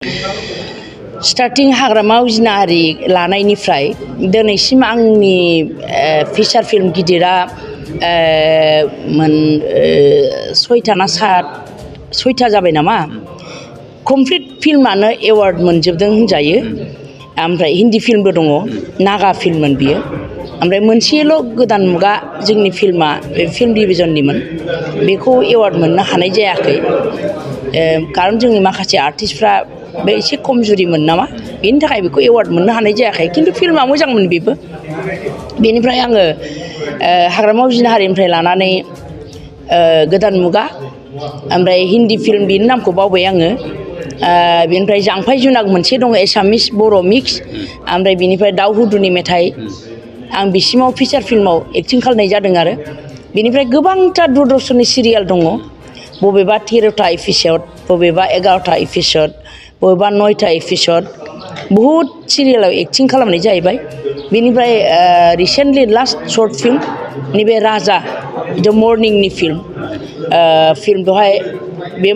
Starting हाग्रामा उजिनाहारि लानायनिफ्राय दिनैसिम आंनि feature film गिदिरा सयथा ना सयथा जाबाय नामा कमप्लिट फिल्मानो एवार्ड मोनजोबदों होनजायो। ओमफ्राय हिन्दी फिल्मबो दङ नागा फिल्ममोन बियो। ओमफ्राय मोनसेल' गोदान मुगा जोंनि फिल्मा फिल्म डिभिजननिमोन बेखौ एवार्ड मोननो हानाय जायाखै खारन जोंनि माखासे आर्टिस्टफ्रा बे एसे खमजुरिमोन नामा बेनि थाखाय बेखौ एवार्ड मोननो हानाय जायाखै खिन्थु फिल्मा मोजांमोन बेबो। बेनिफ्राय आङो हाग्रामा उजिनाहारिनिफ्राय लानानै गोदान मुगा ओमफ्राय हिन्दी फिल्म बेनि नामखौ बावबाय आङो। बेनिफ्राय जांफाइ जुनाग मोनसे दङ एसामिस बर' मिक्स ओमफ्राय बेनिफ्राय दाउ हुदुनि मेथाइ आं बिसिमाव फिचार फिल्माव एक्टिं खालामनाय जादों आरो बेनिफ्राय गोबांथार दूरदर्शननि सिरियाल दङ बबेबा 13टा एपिसड बबेबा 11टा एपिसड बबेबा 9टा एपिसड बहुद सिरियालाव एक्टिं खालामनाय जाहैबाय। बेनिफ्राय रिसेन्टलि लास्ट सर्ट फिल्म नैबे राजा द मर्निंनि फिल्म बेवहाय बे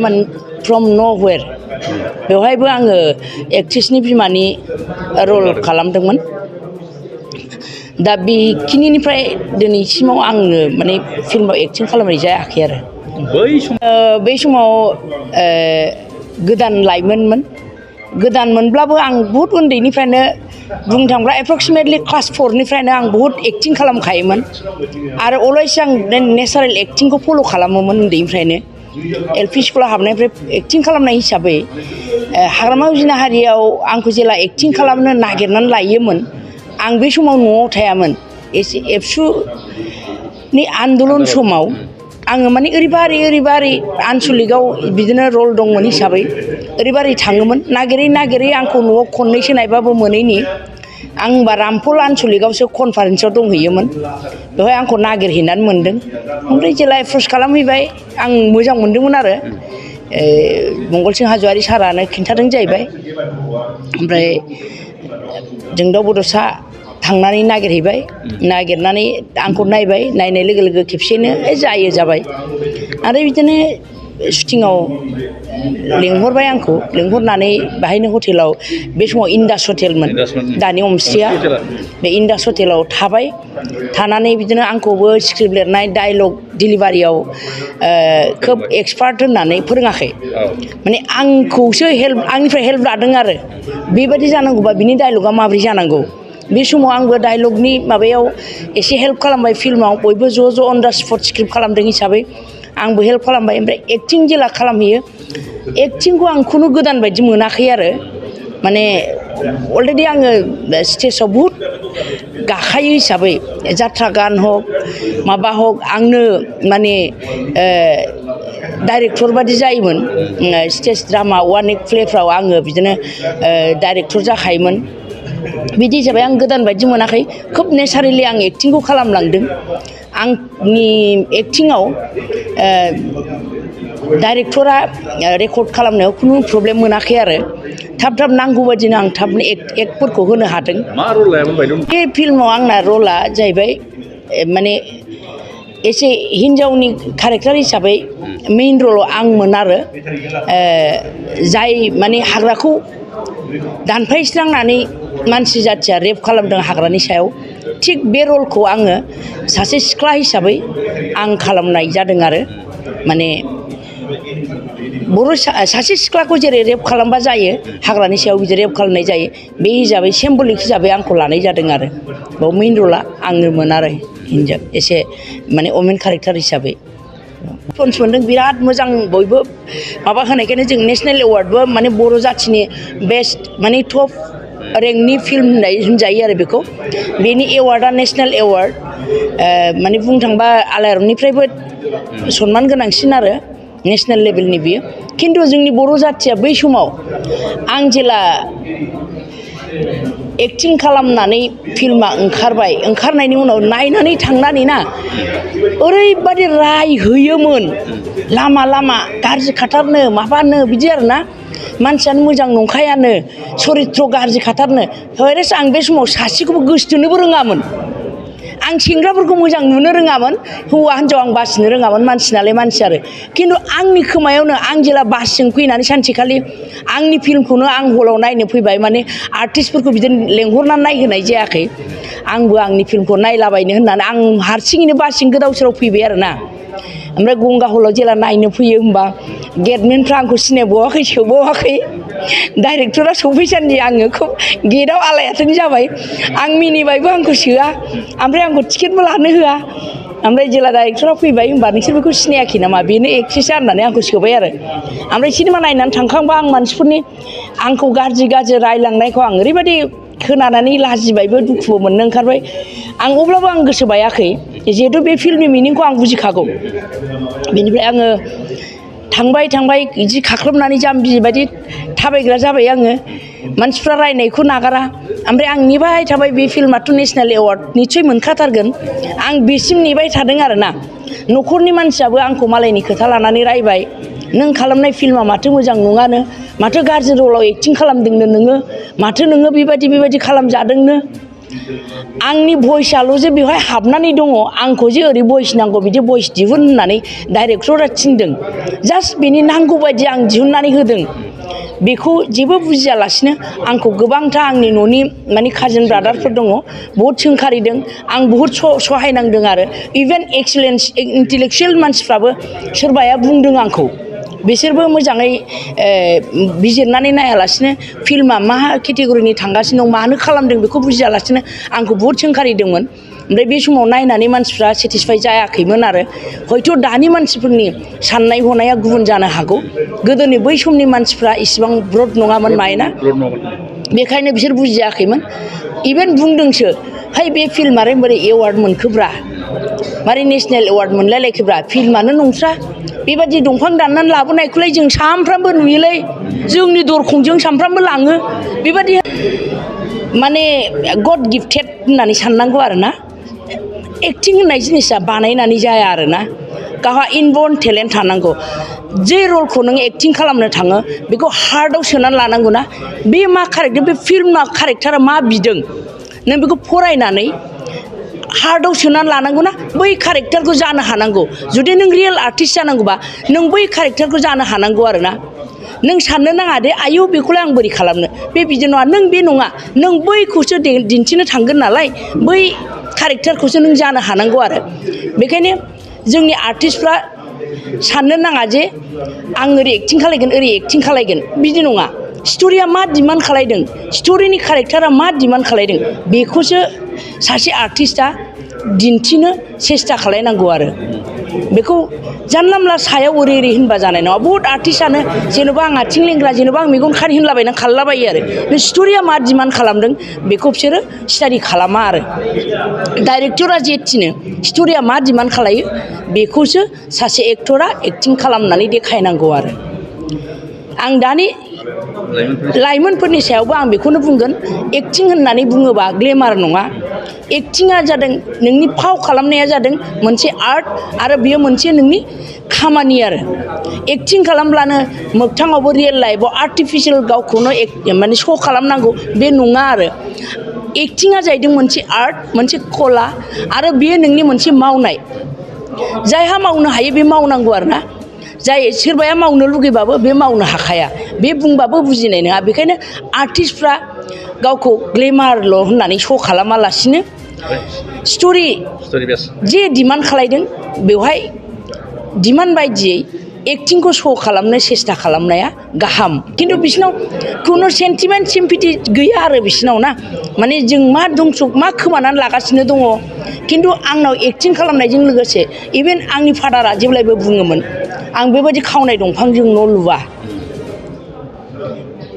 फ्रम न'वेर बेवहायबो आङो एक्ट्रेसनि बिमानि रल खालामदोंमोन। दा बेखिनिनिफ्राय दिनैसिमाव आङो माने फिल्माव एक्टिं खालामनाय जायाखै आरो बै समाव गोदान लाइमोनमोन गोदान मोनब्लाबो आं बहुद उन्दैनिफ्रायनो बुंनो थाङोब्ला एप्रक्सिमेटलि क्लास 4निफ्रायनो आं बहुद एक्टिं खालामखायोमोन आरो अलवेज आं नेचारेल एक्टिंखौ फल' खालामोमोन उन्दैनिफ्रायनो एलपि स्कुलाव हाबनायनिफ्राय एक्टिं खालामनाय हिसाबै हाग्रामा उजिनाहारियाव आंखौ जेला एक्टिं खालामनो नागिरनानै लायोमोन आं बे समाव न'आव थायामोन एसे एबसुनि आन्दलन समाव आङो माने ओरैबारै आनसलिकआव बिदिनो रल दंमोन हिसाबै ओरैबारै थाङोमोन नागिरै आंखौ न'आव खननैसो नायबाबो मोनैनि आं होनबा रामफल आनसलिकआवसो कनफारेन्सआव दंहैयोमोन बेवहाय आंखौ नागिरहैनानै मोनदों। ओमफ्राय जेला एप्रच खालामहैबाय आं मोजां मोनदोंमोन आरो मंगलसिं हाज'वारि सारानो खिन्थादों जाहैबाय। ओमफ्राय जोंदाव बड'सा थांनानै नागिरहैबाय नागिरनानै आंखौ नायबाय नायनाय लोगो लोगो खेबसेनो जाबाय आरो बिदिनो शुटिङाव लिंहरबाय आंखौ लिंहरनानै बाहायनो हटेलाव बे समाव इंडास हटेलमोन दानि अमस्रिया बे इंडास हटेलाव थाबाय थानानै बिदिनो आंखौबो स्क्रिप्ट लिरनाय डायलग डिलिभारियाव खोब एक्सपार्ट होननानै फोरोङाखै माने आंखौसो आंनिफ्राय हेल्प लादों आरो बेबायदि जानांगौबा बिनि डायलगा माबोरै जानांगौ बे समाव आंबो डायलगनि माबायाव एसे हेल्प खालामबाय फिल्माव बयबो ज' अन द स्पट स्क्रिप्ट खालामदों हिसाबै आंबो हेल्प खालामबाय। ओमफ्राय एक्टिं जेला खालामहैयो एक्टिंखौ आं खुनु गोदान बायदि मोनाखै आरो माने अलरेडि आङो स्टेजाव बहुद गाखायो हिसाबै जात्रा गान हक माबा हक आंनो माने डाइरेक्टर बादि जायोमोन स्टेज ड्रामा वान एक्ट प्लेफ्राव आङो बिदिनो डाइरेक्टर जाखायोमोन बिदि हिसाबै आं गोदान बायदि मोनाखै खोब नेचारेलि आं एक्टिंखौ खालामलांदों। आंनि एक्टिङाव डाइरेक्टरा रेकर्ड खालामनायाव खुनु प्रब्लेम मोनाखै आरो थाब नांगौ बादिनो आं थाबनो एक्टफोरखौ होनो हादों। मा रल लायामोन बायद' बे फिल्माव आंना रला जाहैबाय माने एसे हिन्जावनि केरेक्टार हिसाबै मेइन रलाव आंमोन आरो जाय माने हाग्राखौ दानफायस्रांनानै मानसि जाथिया रेप खालामदों हाग्रानि सायाव थिग बे रलखौ आङो सासे सिख्ला हिसाबै आं खालामनाय जादों आरो माने बर' सासे सिख्लाखौ जेरै रेप खालामबा जायो हाग्रानि सायाव बिदि रेप खालामनाय जायो बे हिसाबै सिम्बलिक हिसाबै आंखौ लानाय जादों आरो बेयाव मेइन रला आङोमोन आरो हिन्जाव एसे माने वमेन केरेक्टार हिसाबै रेसपन्स मोनदों बिराद मोजां बयबो माबा होनायखायनो जों नेसनेल एवार्डबो माने बर' जाथिनि बेस्ट माने टप रेंकनि फिल्म होनजायो आरो बेखौ बेनि एवार्डआ नेसनेल एवार्ड माने बुंनो थांबा आलायारननिफ्रायबो सनमान गोनांसिन आरो नेसनेल लेभेलनि बियो। खिन्थु जोंनि बर' जाथिया बै समाव आं जेला एक्टिं खालामनानै फिल्मा ओंखारनायनि उनाव नायनानै थांनानै ना ओरैबादि रायहैयोमोन लामा गाज्रि खाथारनो माबानो बिदि आरोना मानसियानो मोजां नंखायानो सरित्र गाज्रि खाथारनो आं बे समाव सासेखौबो गोसोथोनोबो रोङामोन आं सेंग्राफोरखौ मोजां नुनो रोङामोन हौवा हिन्जाव आं बासिनो रोङामोन मानसि नालाय मानसि आरो खिन्थु आंनि खोमायावनो आं जेला बासजों फैनानै सानसेखालि आंनि फिल्मखौनो आं हलाव नायनो फैबाय माने आर्टिस्टफोरखौ बिदिनो लेंहरनानै नायहोनाय जायाखै आंबो आंनि फिल्मखौ नायलाबायनो होननानै आं हारसिङैनो बासजों गोदाव सोराव फैबाय आरोना ओमफ्राय गंगा हलाव जेला नायनो फैयो होमबा गेटमेनफ्रा आंखौ सिनायबावाखै सोबावाखै डाइरेक्टरा सफैसान्दि आङो खुब गेटआव आलायाथन जाबाय आं मिनिबायबो आंखौ सोआ ओमफ्राय आंखौ टिकेटबो लानो होआ ओमफ्राय जेला डाइरेक्टरा फैबाय होमबा नोंसोर बेखौ सिनायाखै नामा बेनो एक्ट्रेसआ होननानै आंखौ सोबाय आरो ओमफ्राय सिनेमा नायनानै थांखांबा आं मानसिफोरनि आंखौ गाज्रि रायलांनायखौ आं ओरैबायदि खोनानानै लाजिबायबो दुखुबो मोननो ओंखारबाय आं अब्लाबो आं गोसो बायाखै जिहेथु बे फिल्मनि मिनिंखौ आं बुजिखागौ बेनिफ्राय आङो थांबाय बिदि खाख्लबनानै जाम्बि बायदि थाबायग्रा जाबाय आङो मानसिफ्रा रायनायखौ नागारा ओमफ्राय आं नेबाय थाबाय बे फिल्माथ' नेसनेल एवार्ड निस्सय मोनखाथारगोन आं बेसिम नेबाय थादों आरोना न'खरनि मानसियाबो आंखौ मालायनि खोथा लानानै रायबाय नों खालामनाय फिल्मा माथो मोजां नङानो माथो गाज्रि रलाव एक्टिं खालामदोंनो नोङो माथो नोङो बेबायदि खालामजादोंनो आंनि भइसआल' जे बेवहाय हाबनानै दङ आंखौ जे ओरै भइस नांगौ बिदि भइस दिहुन होननानै डाइरेक्टरा थिनदों जास्ट बेनि नांगौ बायदि आं दिहुननानै होदों बेखौ जेबो बुजियालासिनो आंखौ गोबांथा आंनि न'नि माने काजिन ब्रादारफोर दङ बहुद सोंखारिदों आं बहुद सहायनांदों आरो इभेन एक्सेलेन्स इन्टेलेक्सुयेल मानसिफ्राबो सोरबाया बुंदों आंखौ बिसोरबो मोजाङै बिजिरनानै नायालासिनो फिल्मा मा केटेगरिनि थांगासिनो दं मानो खालामदों बेखौ बुजियालासिनो आंखौ बहुद सोंखारिदोंमोन ओमफ्राय बे समाव नायनानै मानसिफ्रा सेटिसफाइ जायाखैमोन आरो हयथ' दानि मानसिफोरनि साननाय हनाया गुबुन जानो हागौ गोदोनि बै समनि मानसिफ्रा इसिबां ब्रड नङामोन माइना बेखायनो बिसोर बुजियाखैमोन इभेन बुंदोंसो है बे फिल्मा बोरै एवार्ड मोनखोब्रा मारै नेसनेल एवार्ड मोनलायलायखोब्रा फिल्मानो नंथ्रा बेबायदि दंफां दाननानै लाबोनायखौलाय जों सामफ्रामबो नुयोलै जोंनि दरखंजों सामफ्रामबो लाङो बेबायदि माने गड गिफ्टेड होननानै साननांगौ आरोना एक्टिं होननाय जिनिसा बानायनानै जाया आरोना गावहा इनबर्न टेलेन्ट थानांगौ जे रलखौ नों एक्टिं खालामनो थाङो बेखौ हार्टआव सोनानै लानांगौ ना बे मा कारेक्टार बे फिल्मना कारेक्टारा मा बिदों नों बेखौ फरायनानै हार्टआव सोनानै लानांगौ ना बै कारेक्टारखौ जानो हानांगौ जुदि नों रियेल आर्टिस्ट जानांगौबा नों बै कारेक्टारखौ जानो हानांगौ आरोना नों साननो नाङा दे आयौ बेखौलाय आं बोरै खालामनो बे बिदि नङा नों बे नङा नों बैखौसो दिन्थिनो थांगोन नालाय बै कारेक्टारखौसो नों जानो हानांगौ आरो बेखायनो जोंनि आर्टिस्टफ्रा साननो नाङा जे आं ओरै एक्टिं खालायगोन बिदि नङा स्ट'रिया मा डिमान्ड खालायदों स्ट'रिनि कारेक्टारा मा डिमान्ड खालायदों बेखौसो सासे आर्टिस्टआ दिन्थिनो सेस्था खालायनांगौ आरो बेखौ जानला मोनला सायाव ओरै होनबा जानाय नङा बहुद आर्टिस्टआनो जेन'बा आं आथिं लेंग्रा जेन'बा आं मेगन खानि होनलाबायना खालामलाबायो आरो नों स्ट'रिया मा डिमान्ड खालामदों बेखौ बिसोरो स्टाडि खालामा आरो डाइरेक्टरा जे थिनो स्ट'रिया मा डिमान्ड खालायो बेखौसो सासे एक्टरा एक्टिं खालामनानै देखायनांगौ आरो आं दानि लाइमोनफोरनि सायावबो आं बेखौनो बुंगोन एक्टिं होननानै बुङोबा ग्लेमार नङा एक्टिङा जादों नोंनि फाव खालामनाया जादों मोनसे आर्ट आरो बियो मोनसे नोंनि खामानि आरो एक्टिं खालामब्लानो मोगथाङावबो रियेल लाइफआव आर्टिफिसियेल गावखौनो माने श' खालामनांगौ बे नङा आरो एक्टिङा जाहैदों मोनसे आर्ट मोनसे कला आरो बियो नोंनि मोनसे मावनाय जायहा मावनो हायो बे मावनांगौ आरो ना जाय सोरबाया मावनो लुगैबाबो बे मावनो हाखाया बे बुंबाबो बुजिनाय नङा बेखायनो आर्टिस्टफ्रा गावखौ ग्लेमारल' होननानै श' खालामालासिनो स्ट'रि जे डिमान्ड खालायदों बेवहाय डिमान्ड बायदियै एक्टिंखौ श' खालामनो सेस्था खालामनाया गाहाम खिन्थु बिसिनाव खुनु सेन्टिमेन्ट सिम्पेथि गैया आरो बिसिनाव ना माने जों मा दंस मा खोमानानै लागासिनो दङ खिन्थु आंनाव एक्टिं खालामनायजों लोगोसे इभेन आंनि फादारा जेब्लायबो बुङोमोन आं बेबायदि खावनाय दंफांजों न' लुवा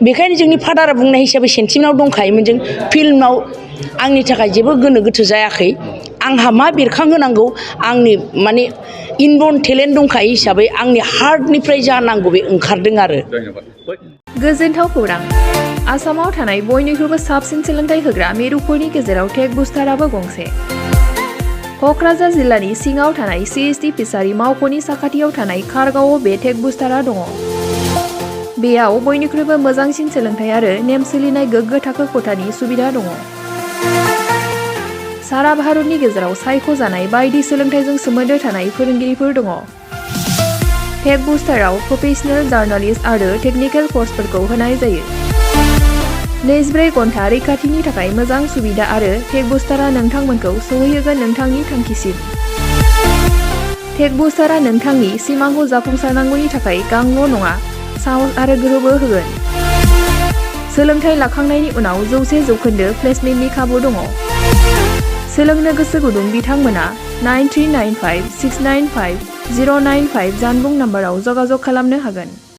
बेखायनो जोंनि फादारा बुंनाय हिसाबै सेन्टिमेन्टआव दंखायोमोन जों फिल्माव आंनि थाखाय जेबो गोनो गोथो जायाखै आंहा मा बेरखांहोनांगौ आंनि माने इनबर्न टेलेन्ट दंखायो हिसाबै आंनि हार्टनिफ्राय जानांगौ बे ओंखारदों आरो गोजोनथाव खौरां आसामाव थानाय बयनिख्रुइबो साबसिन सोलोंथाइ होग्रा मिरुफोरनि गेजेराव टेक बुस्टाराबो गंसे क'क्राझार जिल्लानि सिङाव थानाय CST फिसारि मावख'नि साखाथियाव थानाय खारगावआव बे टेक बुस्टारा दङ बेयाव बयनिख्रुइबो मोजांसिन सोलोंथाइ आरो नेम सोलिनाय गोग्गो थाखो खथानि सुबिदा दङ सारा भारतनि गेजेराव सायख'जानाय बायदि सोलोंथाइजों सोमोन्दो थानाय फोरोंगिरिफोर दङ। टेक बुस्टाराव प्रफेशनेल जार्नालिस्ट आरो टेकनिकेल कर्सफोरखौ होनाय जायो। 24 घन्टा रैखाथिनि थाखाय मोजां सुबिदा आरो टेक बुस्टारा नोंथांमोनखौ सौहैहोगोन नोंथांनि थांखिसिम। टेक बुस्टारा नोंथांनि सिमांखौ जाफुंसारनांगौनि थाखाय गांल' नङा, साहस आरो गोहोबो होगोन। सोलोंथाइ लाखांनायनि उनाव 100% प्लेसमेन्टनि खाबु दङ। सोलोंनो गोसो गुदुं बिथांमोना 9395695095 जानबुं नाम्बाराव जगाजग खालामनो हागोन।